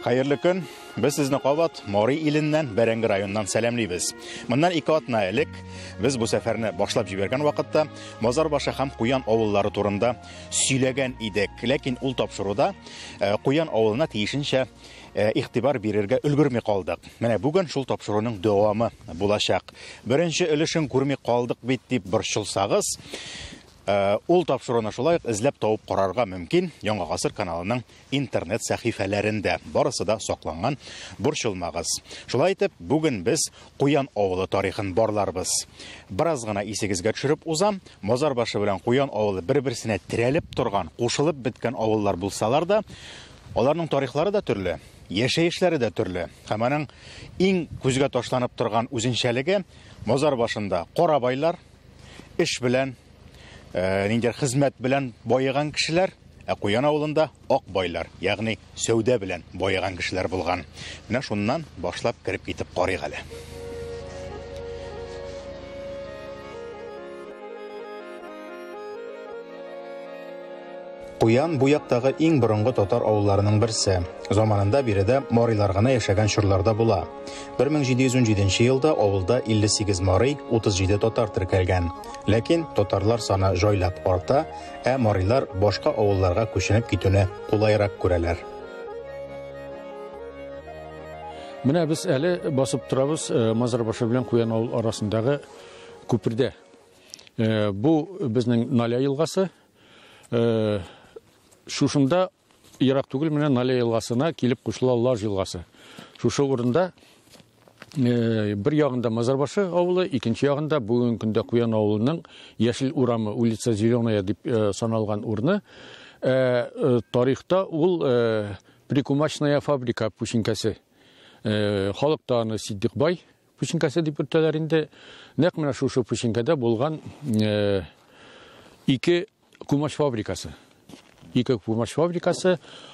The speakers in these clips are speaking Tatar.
Хәерле көн. Без сезне кабат Мари иленнән, Бәрәңге районыннан сәламлибез. Моннан 2 атна элек без бу сәфәрне башлап җибәргән вакытта Мазарбашы һәм Куян авыллары турында сөйләгән идек. Ләкин ул тапшыруда Куян авылына тиешенчә игътибар бирергә өлгерми калдык. Менә бүген шул тапшыруның дәвамы булачак. Беренче өлешен күрми калдык бит дип борчылсагыз, ул тапшыруны шулай ук эзләп табып карарга мөмкин Яңа Гасыр каналының интернет сәхифәләрендә. Барысы да сакланган, борчылмагыз. Шулай итеп, бүген без Куян авылы тарихын барларбыз. Бераз гына исегезгә төшереп узам, Мазарбашы белән Куян авылы бер-берсенә терәлеп торган, кушылып беткән авыллар булсалар да, аларның тарихлары да төрле, яшәешләре дә төрле. Һәм аның иң күзгә ташланып торган үзенчәлеге Мазарбашында карабайлар, эш белән, ниндидер хезмәт белән баеган кешеләр, ә Куян авылында ак байлар, ягъни сәүдә белән баеган кешеләр булган. Менә шуннан башлап кереп китеп карыйк әле. Куян бу яктагы иң борынгы татар авылларының берсе. Заманында биредә марилар гына яшәгән чорларда була. 1717 елда авылда 58 мари, 37 татар теркәлгән. Ләкин татарлар саны җайлап арта, ә марилар башка авылларга күченеп китүне кулайрак күрәләр. Менә без әле басып торабыз Мазарбашы белән Куян авыл арасындагы күпердә. Бу безнең Наля елгасы. Шушында ерак түгел менә Наля елгасына килеп кушыла Лаж елгасы. Шушы урында бер ягында Мазарбашы авылы, икенче ягында бүгенге көндә Куян авылының Яшел урамы, улица Зеленая дип саналган урыны. Тарихта ул прикумачная фабрика пүчинкәсе. Халыкта аны Сиддикбай пүчинкәсе дип йөртәләр инде. Нәкъ менә шушы пүчинкәдә булган ике кумач фабрикасы. Ике кумач фабрикасы,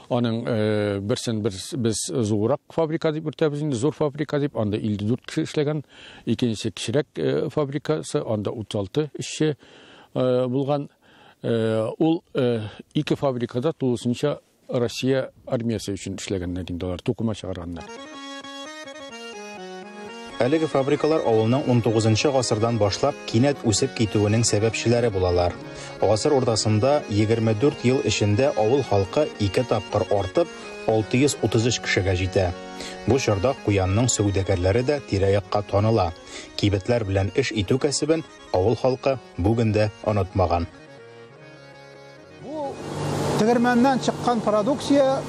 аның берсен без зуррак фабрика дип йөртәбез инде, зур фабрика дип, анда 54 кеше эшләгән, икенче кечерәк фабрикасы, анда 36 эшче булган. Ул ике фабрикада тулысынча Россия армиясе өчен эшләгәннәр инде алар, тукыма чыгарганнар. Әлеге фабрикалар авылның 19 гасырдан башлап кинәт үсеп китүенең сәбәпчеләре булалар. Гасыр уртасында 24 ел эчендә авыл халкы 2 тапкыр артып 633 кешегә җитә. Бу чорда Куянның сәүдәгәрләре дә тирә-якка таныла. Кибетләр белән эш итү кәсебен авыл халкы бүген дә онытмаган. Бу тегермәннән чыккан продукция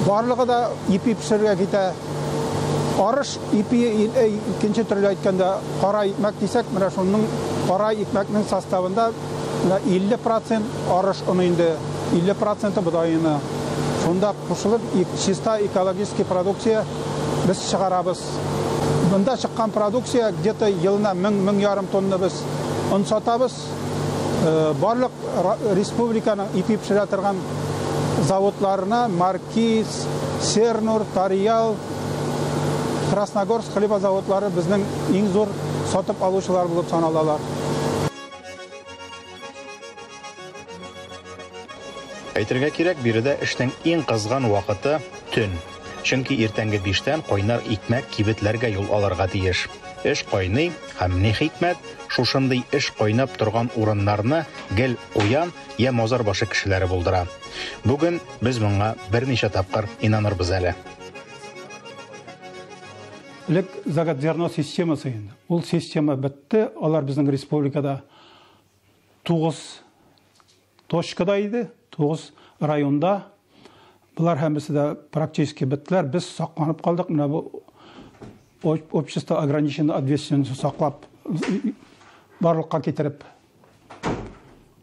барлыгы да ипи пешерергә китә. Арыш ипи, икенче төрле әйткәндә, кара икмәк дисәк, менә шуның кара икмәкнең составында 50% арыш оны инде, 50% бодай оны. Шунда кушылып, чиста экологический продукция без чыгарабыз. Монда чыккан продукция где-то елына мең, мең ярым тонна без он сатабыз. Барлык республиканың ипи пешерә торган заводларына Маркиз, Сернур, Тариял, Красногорск хлеба заводлары безнең иң зур сатып алучылар булып саналалар. Әйтергә кирәк, биредә эшнең иң кызган вакыты төн. Чөнки иртәнге 5-тән кайнар икмәк кибетләргә юл алырга тиеш. Эш кайный һәм ни хикмәт, шушындый эш кайнап торган урыннарны гел Куян я Мазарбашы кешеләре булдыра. Бүген без моңа берничә тапкыр инанырбыз әле. Элек заготзерно системасы инде. Ул система бетте, алар безнең республикада 9 точкада иде, 9 районда. Булар һәммәсе дә практически беттеләр. Без сакланып калдык. Менә бу общество ограниченной ответственностью саклап барлыкка китереп.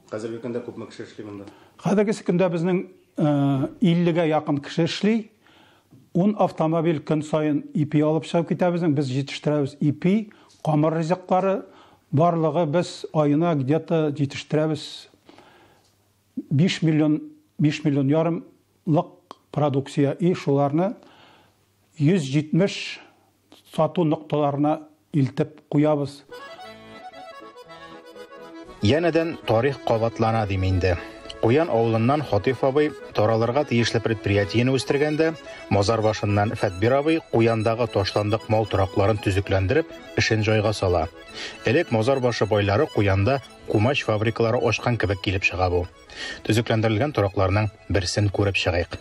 Хәзерге көндә күпме кеше эшли монда? Хәзерге көндә безнең 50-гә якын кеше эшли. 10 автомобиль көн саен ипи алып чыгып китәбез. Без җитештерәбез ипи, камыр ризыклары. Барлыгы без аена где-то җитештерәбез 5 миллион, 5 миллион ярымлык продукция. И шуларны 170 сату нокталарына илтеп куябыз. Янәдән тарих кабатлана дим инде. Куян авылыннан Хатиф абый таралырга тиешле предприятиене үстергәндә, Мазарбашыннан Фәтбир абый Куяндагы ташландык мал торакларын төзекләндереп, эшен җайга сала. Элек Мазарбашы байлары Куянда кумач фабрикалары ачкан кебек килеп чыга бу. Төзекләндерелгән торакларның берсен күреп чыгыйк.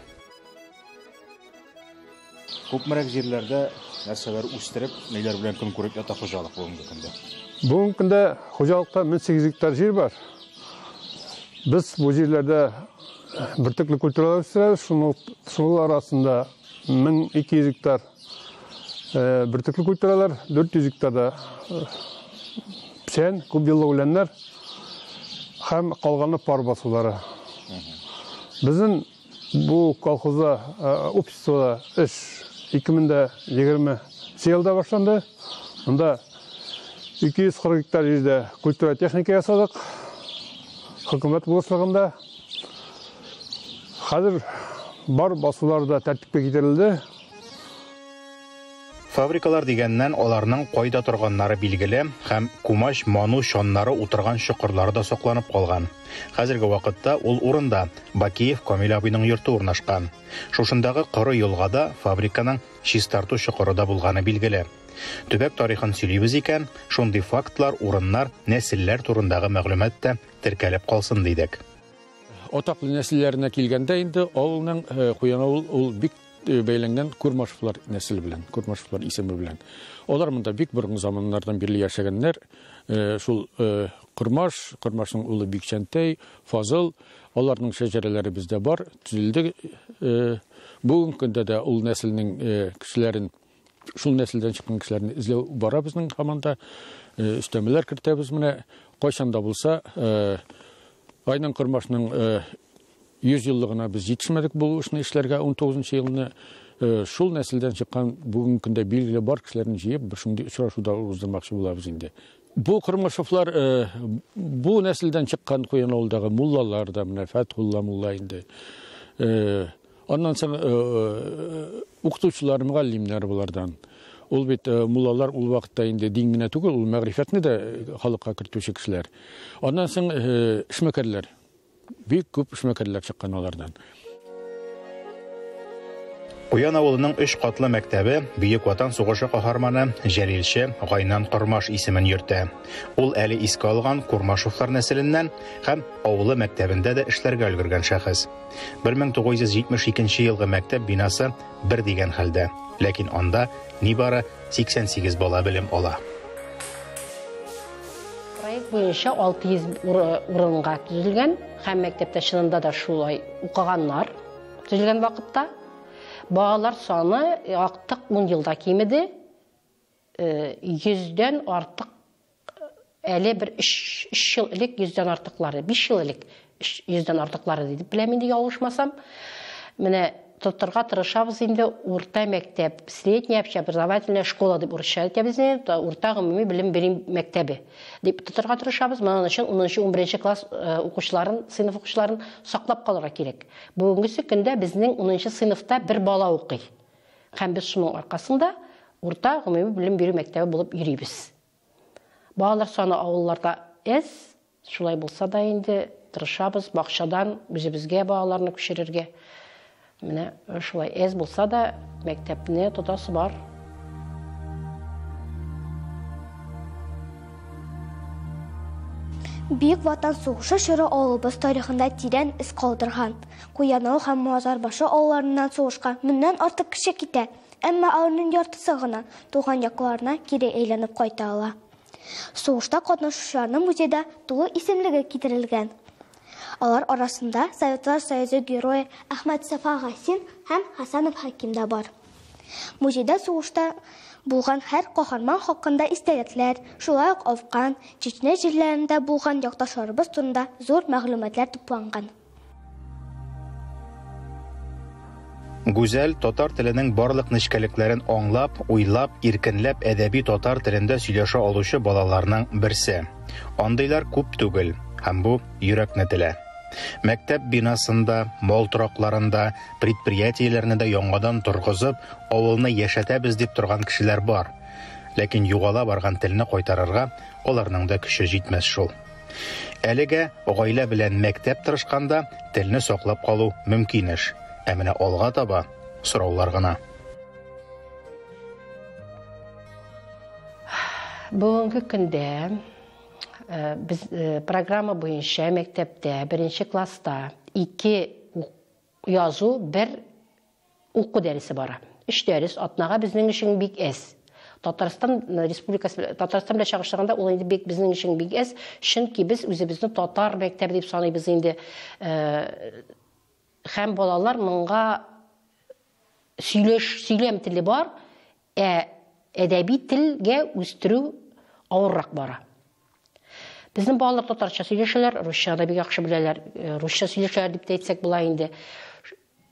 Күпмерәк җирләрдә нәрсәләр үстереп, ниләр белән көн күреп ята хуҗалык бүгенге көндә? Бүгенге көндә хуҗалыкта 1800 гектар җир бар. Без бу җирләрдә бөртекле культуралар үстерәбез. Шуның арасында 1200 гектар бөртекле культуралар, 400 гектарда печән, күп еллык үләннәр һәм калганы пар басулары. Безнең бу колхозда, обществода эш 2020 елда башланды. Монда 240 гектар җирдә культура техника ясадык. Хөкүмәт булышлыгында. Хәзер бар басулар да тәртипкә китерелде. Фабрикалар дигәннән аларның кайда торганнары билгеле һәм кумач ману чаннары утырган чокырлары да сакланып калган. Хәзерге вакытта ул урында Бакиев Камил абыйның йорты урнашкан. Шушындагы коры елгада фабриканың чистарту чокыры да булганы билгеле. Төбәк тарихын сөйлибез икән, шундый фактлар, урыннар, нәселләр турындагы мәгълүмат та теркәлеп калсын дидек. Атаклы нәселләренә килгәндә инде авылның Куян авыл ул бик бәйләнгән Курмашевлар нәселе белән, Курмашевлар исеме белән. Алар монда бик борынгы заманнардан бирле яшәгәннәр. Шул Курмаш, Курмашның улы Бикчәнтәй, Фазыл, аларның шәҗәрәләре бездә бар, төзелде. Бүгенге көндә дә ул нәселнең кешеләрен, шул нәселдән чыккан кешеләрне эзләү бара безнең һаман да. Өстәмәләр кертәбез менә. Кайчан да булса, Айнан Курмашның 100 еллыгына без җитешмәдек бу эшне эшләргә 19 елны. Шул нәселдән чыккан бүгенге көндә билгеле бар кешеләрне җыеп, бер шундый очрашуда уздырмакчы булабыз инде. Бу Курмашевлар, бу нәселдән чыккан Куян авылдагы муллалар да, менә Фәтхулла мулла инде. Аннан соң укытучылар, мөгаллимнәр булардан. Ул бит муллалар ул вакытта инде дин генә түгел, ул мәгърифәтне дә халыкка кертүче кешеләр. Аннан соң эшмәкәрләр. Бик күп эшмәкәрләр чыккан алардан. Куян авылының 3 катлы мәктәбе Бөек Ватан сугышы каһарманы Җәлилче Гайнан Кормаш исемен йөртә. Ул әле искә алган Курмашевлар нәселеннән һәм авылы мәктәбендә дә эшләргә өлгергән шәхес. 1972 елгы мәктәп бинасы бер дигән хәлдә, ләкин анда нибары 88 бала белем ала. Проект буенча 600 урынга төзелгән һәм мәктәптә чынында да шулай укыганнар төзелгән вакытта. Балалар саны артык 10 елда кимеде. 100дән артык әле бер 3 ел элек 100дән артыклары, 5 ел элек 100дән артыклары дип беләм инде, ялгышмасам. Менә тотырга тырышабыз инде урта мәктәп, средняя общеобразовательная школа дип урысча әйтәбез инде, урта гомуми белем бирү мәктәбе дип тотырга тырышабыз. Моның өчен 10-11 класс укучыларын, сыйныф укучыларын саклап калырга кирәк. Бүгенге көндә безнең 10 сыйныфта бер бала укый. Һәм без шуның аркасында урта гомуми белем бирү мәктәбе булып йөрибез. Балалар саны авылларда әз, шулай булса да инде тырышабыз бакчадан үзебезгә балаларны күчерергә. Менә шулай әз булса да мәктәпне тотасы бар. Бөек Ватан сугышы чоры авылыбыз тарихында тирән эз калдырган. Куянавыл һәм Мазарбашы авылларыннан сугышка меңнән артык кеше китә, әмма аларның яртысы гына туган якларына кире әйләнеп кайта ала. Сугышта катнашучыларның музейда тулы исемлеге китерелгән. Алар арасында Советлар Союзы герое Әхмәт Сафа Гасин һәм Хасанов Хаким да бар. Музейда сугышта булган һәр каһарман хакында истәлекләр, шулай ук Афган, Чечня җирләрендә булган якташларыбыз турында зур мәгълүматлар тупланган. Гүзәл татар теленең барлык нечкәлекләрен аңлап, уйлап, иркенләп әдәби татар телендә сөйләшә алучы балаларның берсе. Андыйлар күп түгел, һәм бу йөрәкне телә. Мәктәп бинасында, мал торакларында, предприятиеләрне дә яңадан торгызып, авылны яшәтәбез дип торган кешеләр бар. Ләкин югала барган телне кайтарырга аларның да көче җитмәс шул. Әлегә гаилә белән мәктәп тырышканда телне саклап калу мөмкин эш. Ә менә алга таба сораулар гына. Бүгенге көндә э, без э, программа буенча мәктәптә беренче класста ике язу, бер уку дәресе бара. Өч дәрес атнага безнең өчен бик әз. Татарстан Республикасы Татарстан белән чагыштырганда ул инде бик безнең өчен бик әз, чөнки без үзебезне татар мәктәбе дип саныйбыз инде. Э, һәм балалар моңа сөйләш сөйләм теле бар, ә әдәби телгә үстерү авыррак бара. Безнең балалар татарча сөйләшәләр, русча да бик яхшы беләләр, э, русча сөйләшәләр дип тә әйтсәк була инде.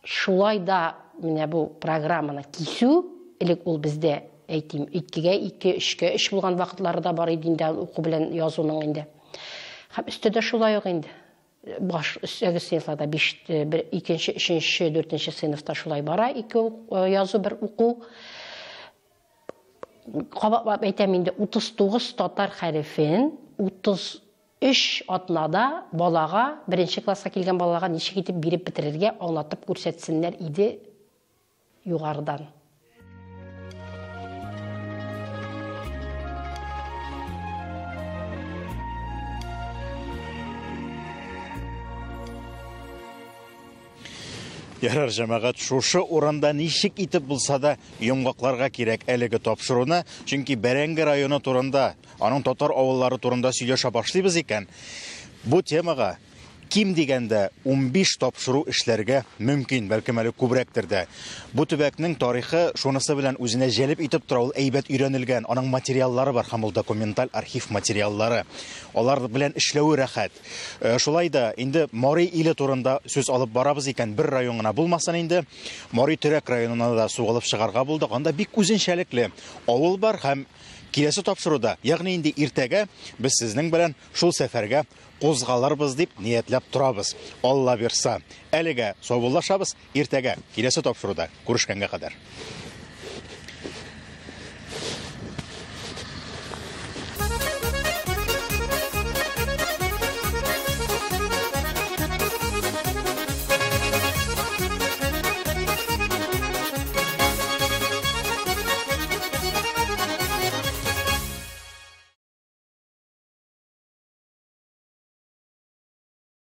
Шулай да менә бу программаны кисү, элек ул бездә, әйтим, икегә ике, өчкә өч булган вакытлары да бар иде инде уку белән язуның инде. Һәм өстә дә шулай ук инде. Баш өстәге сыйныфларда биш, э, бер, икенче, өченче, дүртенче сыйныфта шулай бара, ике э, язу, бер уку. Кабатлап әйтәм инде, 39 татар хәрефен 33 атнада балага, беренче класска килгән балага ничек итеп биреп бетерергә аңлатып күрсәтсеннәр иде югарыдан. Ярар, җәмәгать, шушы урында ничек итеп булса да йомгакларга кирәк әлеге тапшыруны, чөнки Бәрәңге районы турында, аның татар авыллары турында сөйләшә башлыйбыз икән, бу темага ким дигәндә 15 тапшыру эшләргә мөмкин, бәлкем әле күбрәктер дә. Бу төбәкнең тарихы шунысы белән үзенә җәлеп итеп тора, ул әйбәт өйрәнелгән, аның материаллары бар һәм ул документаль архив материаллары. Алар белән эшләве рәхәт. Э, шулай да инде Мари иле турында сүз алып барабыз икән, бер район гына булмасын инде. Мари Төрәк районына да сугылып чыгарга булдык. Анда бик үзенчәлекле авыл бар һәм киләсе тапшыруда, ягъни инде иртәгә без сезнең белән шул сәфәргә кузгалырбыз дип ниятләп торабыз. Алла бирса. Әлегә саубуллашабыз. Иртәгә киләсе тапшыруда күрешкәнгә кадәр.